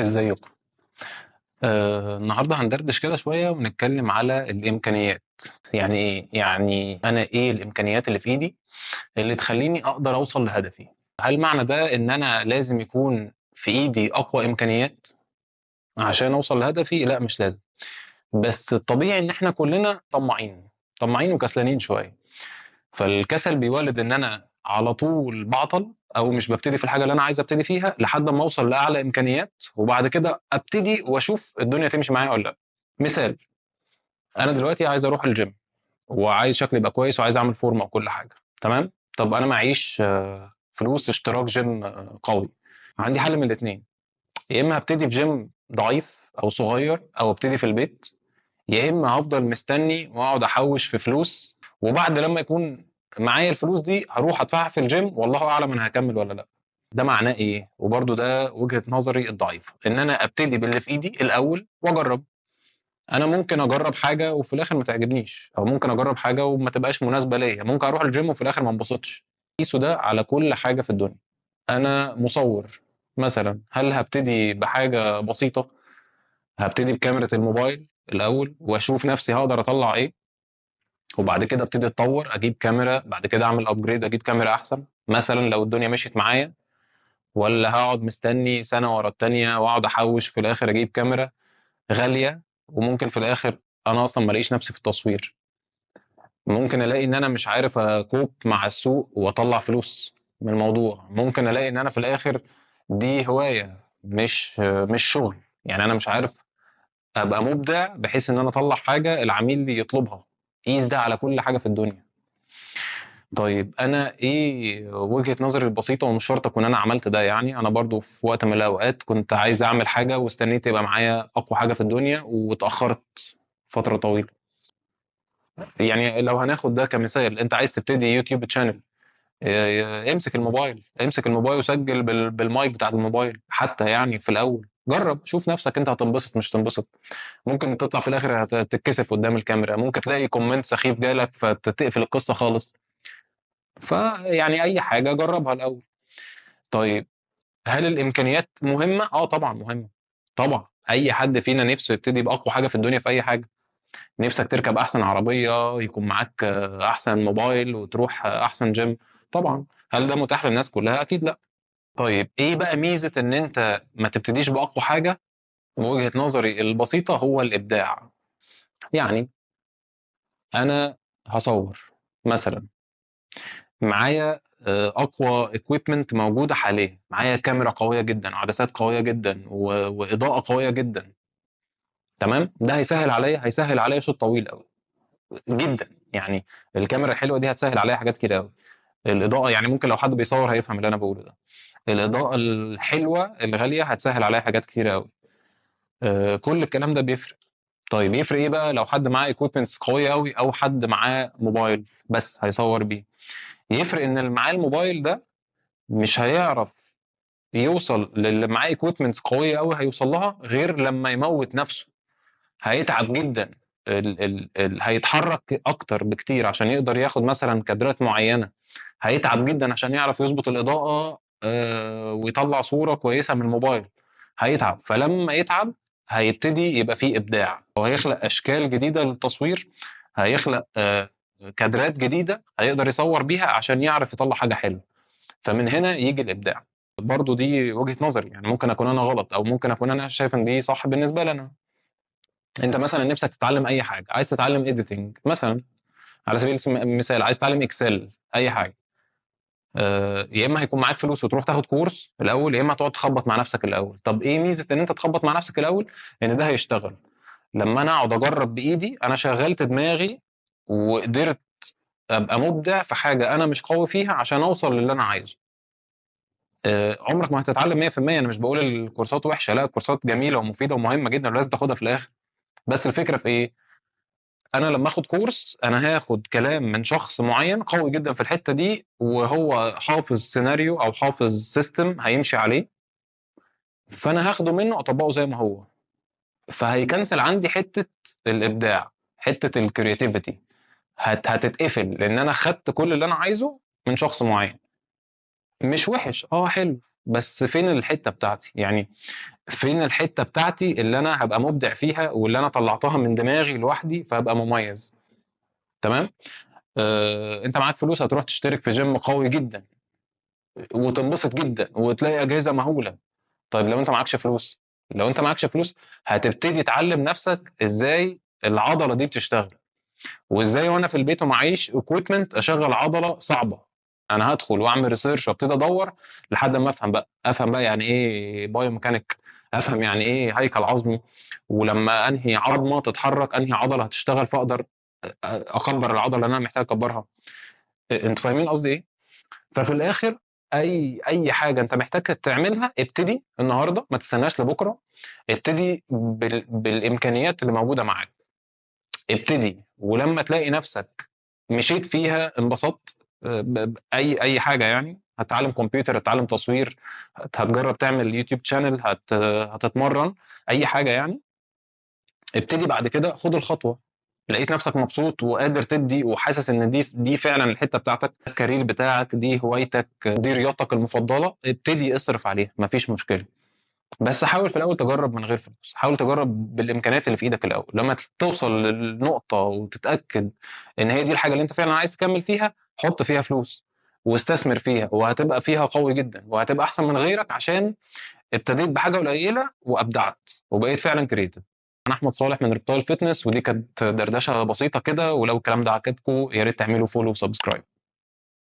ازيكم؟ النهارده هندردش كده شوية ونتكلم على الامكانيات. يعني ايه؟ يعني انا ايه الامكانيات اللي في ايدي اللي تخليني اقدر اوصل لهدفي؟ هل معنى ده ان انا لازم يكون في ايدي اقوى امكانيات عشان اوصل لهدفي؟ لا، مش لازم. بس الطبيعي ان احنا كلنا طماعين وكسلانين شوية. فالكسل بيولد ان انا على طول بعطل او مش ببتدي في الحاجة اللي انا عايز ابتدي فيها لحد ما اوصل لاعلى امكانيات، وبعد كده ابتدي واشوف الدنيا تمشي معايا ولا لا. مثال، انا دلوقتي عايز اروح الجيم وعايز شكلي يبقى كويس وعايز اعمل فورمه وكل حاجة، تمام؟ طب انا معيش فلوس اشتراك جيم قوي. عندي حل من الاثنين، يا اما هبتدي في جيم ضعيف او صغير او ابتدي في البيت، يا اما هفضل مستني واقعد احوش في فلوس، وبعد لما يكون معايا الفلوس دي هروح ادفعها في الجيم والله اعلم انا هكمل ولا لا. ده معناه ايه؟ وبرده ده وجهة نظري الضعيفة، ان انا ابتدي باللي في ايدي الاول واجرب. انا ممكن اجرب حاجة وفي الاخر ما تعجبنيش، او ممكن اجرب حاجة وما تبقاش مناسبة ليا، ممكن اروح الجيم وفي الاخر ما انبسطش. قيسوا ده على كل حاجة في الدنيا. انا مصور مثلا، هل هبتدي بحاجة بسيطة؟ هبتدي بكاميرا الموبايل الاول واشوف نفسي هقدر اطلع ايه، وبعد كده ابتدي اتطور، اجيب كاميرا، بعد كده اعمل upgrade اجيب كاميرا احسن مثلا لو الدنيا مشيت معايا، ولا هقعد مستني سنة ورا التانية واقعد احوش في الاخر اجيب كاميرا غالية وممكن في الاخر انا اصلا ما الاقيش نفسي في التصوير. ممكن الاقي ان انا مش عارف ا cope مع السوق واطلع فلوس من الموضوع. ممكن الاقي ان انا في الاخر دي هواية مش شغل، يعني انا مش عارف ابقى مبدع بحيث ان انا اطلع حاجة العميل يطلبها. قيس ده على كل حاجة في الدنيا. طيب انا ايه وجهه نظري البسيطة، ومش شرط اكون انا عملت ده، يعني انا برضو في وقت من الاوقات كنت عايز اعمل حاجة واستنيت يبقى معايا اقوى حاجة في الدنيا واتاخرت فترة طويلة. يعني لو هناخد ده كمثال، انت عايز تبتدي YouTube channel، امسك الموبايل، امسك الموبايل وسجل بالمايك بتاع الموبايل حتى، يعني في الاول جرب شوف نفسك انت هتنبسط مش تنبسط. ممكن تطلع في الاخر تتكسف قدام الكاميرا، ممكن تلاقي comment سخيف جالك فتقفل القصة خالص. فيعني اي حاجة جربها الاول. طيب هل الامكانيات مهمة؟ طبعا مهمة. طبعا اي حد فينا نفسه يبتدي باقوى حاجة في الدنيا في اي حاجة. نفسك تركب احسن عربية، يكون معاك احسن موبايل، وتروح احسن جيم. طبعا هل ده متاح للناس كلها؟ اكيد لا. طيب ايه بقى ميزة ان انت ما تبتديش باقوى حاجة؟ وجهه نظري البسيطة هو الابداع. يعني انا هصور مثلا، معايا اقوى equipment موجودة حاليا، معايا كاميرا قوية جدا، عدسات قوية جدا، واضاءة قوية جدا، تمام؟ ده هيسهل عليا شوط طويل قوي جدا. يعني الكاميرا الحلوة دي هتسهل عليا حاجات كتير قوي. الاضاءة، يعني ممكن لو حد بيصور هيفهم اللي انا بقوله ده. الاضاءة الحلوة الغالية هتسهل عليا حاجات كتير قوي. كل الكلام ده بيفرق. طيب يفرق ايه بقى لو حد معاه equipments قوية قوي او حد معاه موبايل بس هيصور بيه؟ يفرق ان اللي معاه الموبايل ده مش هيعرف يوصل للي معاه equipments قوية قوي هيوصل لها غير لما يموت نفسه. هيتعب جدا، هيتحرك اكتر بكتير عشان يقدر ياخد مثلا كادرات معينة. هيتعب جدا عشان يعرف يظبط الاضاءة ويطلع صوره كويسة من الموبايل. هيتعب. فلما يتعب هيبتدي يبقى فيه ابداع، وهيخلق اشكال جديدة للتصوير، هيخلق كادرات جديدة هيقدر يصور بيها عشان يعرف يطلع حاجة حلوة. فمن هنا يجي الابداع. برضو دي وجهه نظري، يعني ممكن اكون انا غلط او ممكن اكون انا شايف ان دي صح بالنسبة لنا. انت مثلا نفسك تتعلم اي حاجة، عايز تتعلم editing مثلا على سبيل المثال، عايز تتعلم Excel، اي حاجة، يا اما هيكون معاك فلوس وتروح تاخد كورس الاول، يا اما تقعد تخبط مع نفسك الاول. طب ايه ميزة ان انت تخبط مع نفسك الاول؟ ان ده هيشتغل. لما انا اقعد اجرب بايدي، انا شغلت دماغي وقدرت ابقى مبدع في حاجة انا مش قوي فيها عشان اوصل للي انا عايزه. عمرك ما هتتعلم 100%. انا مش بقول الكورسات وحشة، لا، الكورسات جميلة ومفيدة ومهمة جدا ولازم تاخدها في الاخر. بس الفكرة في ايه؟ انا لما اخد كورس انا هاخد كلام من شخص معين قوي جدا في الحتة دي، وهو حافظ سيناريو او حافظ system هيمشي عليه، فانا هاخده منه اطبقه زي ما هو. فهي cancel عندي حتة الابداع، حتة ال creativity هتتقفل، لان انا خدت كل اللي انا عايزه من شخص معين. مش وحش، حلو، بس فين الحتة بتاعتي؟ يعني فين الحتة بتاعتي اللي انا هبقى مبدع فيها واللي انا طلعتها من دماغي لوحدي فهبقى مميز؟ تمام. انت معاك فلوس هتروح تشترك في جيم قوي جدا وتنبسط جدا وتلاقي اجهزة مهولة. طيب لو انت معكش فلوس، لو انت معكش فلوس هتبتدي تعلم نفسك ازاي العضلة دي بتشتغل، وازاي وانا في البيت ومعيش equipment اشغل عضلة صعبة. انا هدخل واعمل research وابتدي ادور لحد ما افهم بقى، افهم بقى يعني ايه biomechanic، افهم يعني ايه هيكل عظمي، ولما انهي عظمه تتحرك انهي عضلة هتشتغل فاقدر اكبر العضلة اللي انا محتاج اكبرها. انتوا فاهمين قصدي ايه؟ ففي الاخر اي حاجة انت محتاج تعملها ابتدي النهارده، ما تستناش لبكرة، ابتدي بالامكانيات اللي موجودة معاك، ابتدي. ولما تلاقي نفسك مشيت فيها انبسطت، اي حاجة يعني، هتتعلم كمبيوتر، هتتعلم تصوير، هتجرب تعمل YouTube channel، هتتمرن، اي حاجة يعني، ابتدي. بعد كده خد الخطوة. لقيت نفسك مبسوط وقادر تدي وحاسس ان دي فعلا الحتة بتاعتك، ال career بتاعك، دي هوايتك، دي رياضتك المفضلة، ابتدي اصرف عليها، مفيش مشكلة. بس حاول في الاول تجرب من غير فلوس، حاول تجرب بالامكانيات اللي في ايدك الاول. لما توصل للنقطة وتتاكد ان هي دي الحاجة اللي انت فعلا عايز تكمل فيها، حط فيها فلوس واستثمر فيها، وهتبقى فيها قوي جدا وهتبقى احسن من غيرك، عشان ابتديت بحاجة قليله وابدعت وبقيت فعلا creative. انا احمد صالح من Reptile Fitness، ودي كانت دردشة بسيطة كده، ولو الكلام ده عجبكم يا ريت تعملوا follow و subscribe.